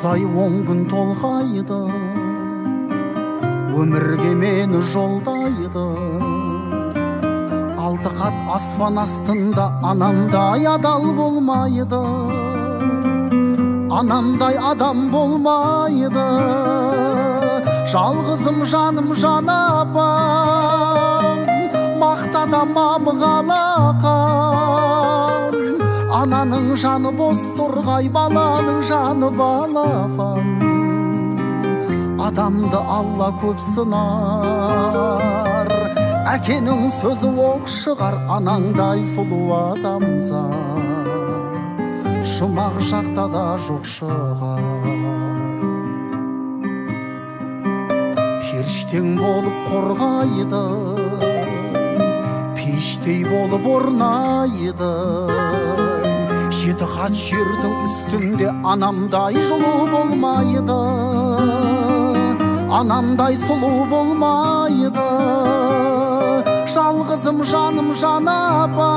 9 ай 10 күн толғайды, өмірге мені жолдайды. 6 қат аспан астында анамдай адал болмайды, анамдай адам болмайды. Жалғызым жаным жан апам, мақтада мамық алақан. Ананың жаны бос торғай, баланың жаны балапан. Адамды Алла көп сынар, әкенің сөзі оқ шығар, анаңдай сұлу адамзат жұмақ жақта да жоқ шығар. Періштең болып қорғайды, пештей болып орнайды. 7 қат жердің үстінде анамдай жылу болмайды, анамдай сұлу болмайды. Жалғызым жаным жан апа.